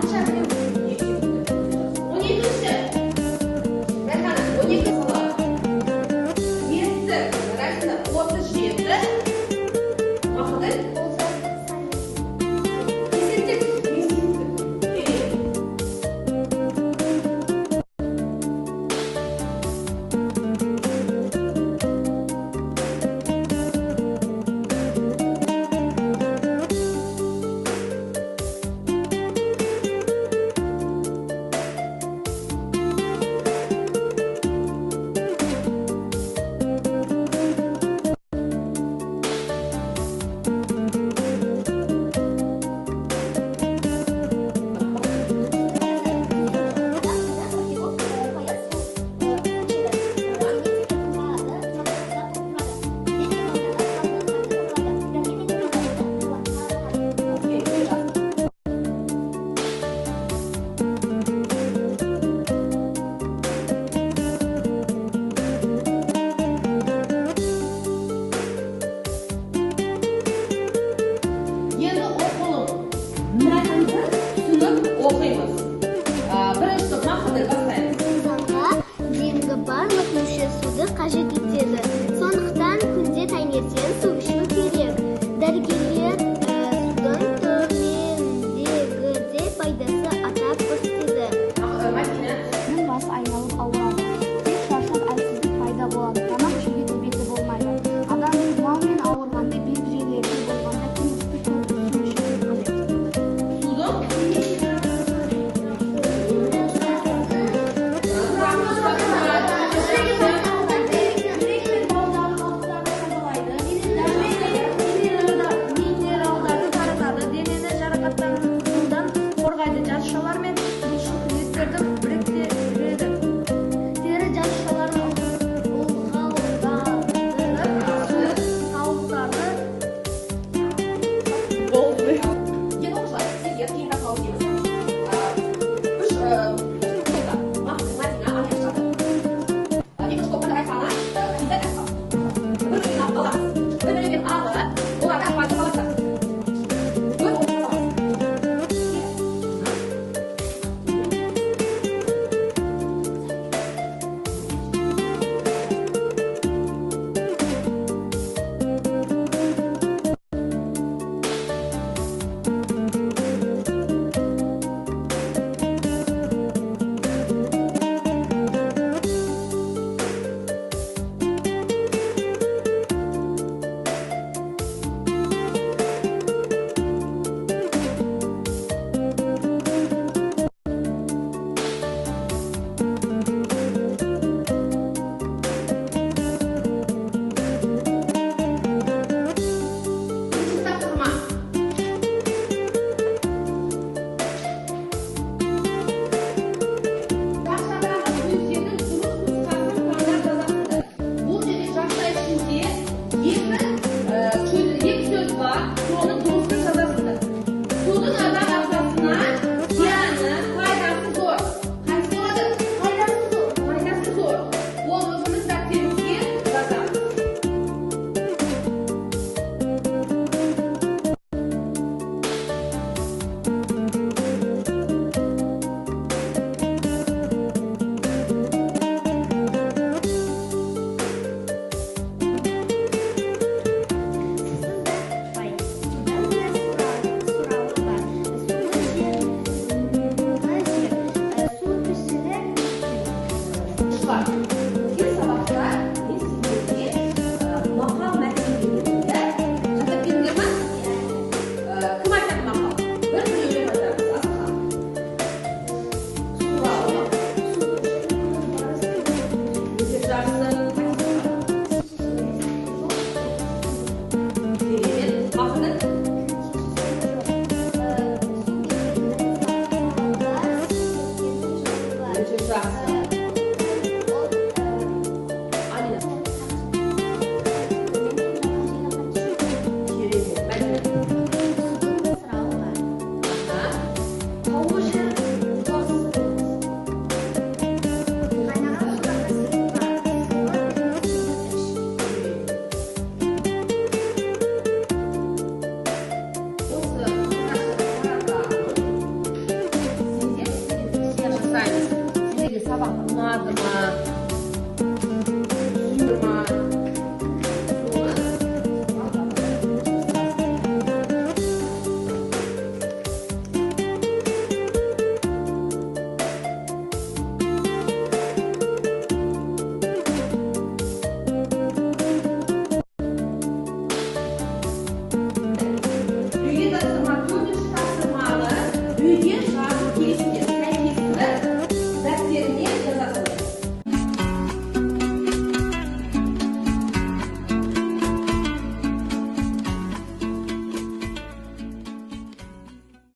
Қанша біреу? 12-ші. Райхана, 12 салады. Есті. Жарайсыңдар. 37. Мақұлдай. Есептеп. Есептеп. Енді оқылым мәтінді түсініп оқимыз. Бірінші топ, Мақұлдай, бастаймыз. Заңға дейінгі барлық мүше суды қажет етеді. Сондықтан күнде таңертең су ішу керек. Дәрігерлер судың төмендегідей пайдасы атап көрсетеді. Мадина. Басы айналып ауырады. Тез шаршап, әлсіздік пайда болады. Тамақ ішуге тәбеті болмайды. Адам тұмаумен ауырғанда, биік жерлерде болғанда күн ыстық, көп су ішу қажет. Судың Жүрек пен бауырдағы қалдықтарды тазалайды. Дәрумен мен минералдарды таратады. Денені жарақаттанудан қорғайды. Жасушалар мен бұлшық еттерді біріктіреді. Тері жасушаларын ылғалдандырып, сұйық қалдықтарды Болды. Енді, оқушылар, сіздер кейін тапсырма өтеміз. Үш топта. Мақұл, Мадина, Амир шығады. Екінші топта Райхана, Хадиза, Асқар. Бір-бірімен аламыз. Бір-бірімен алып, оларды ақпаратты саласыздар. Өз оқуын саламыз. Ұнады ма?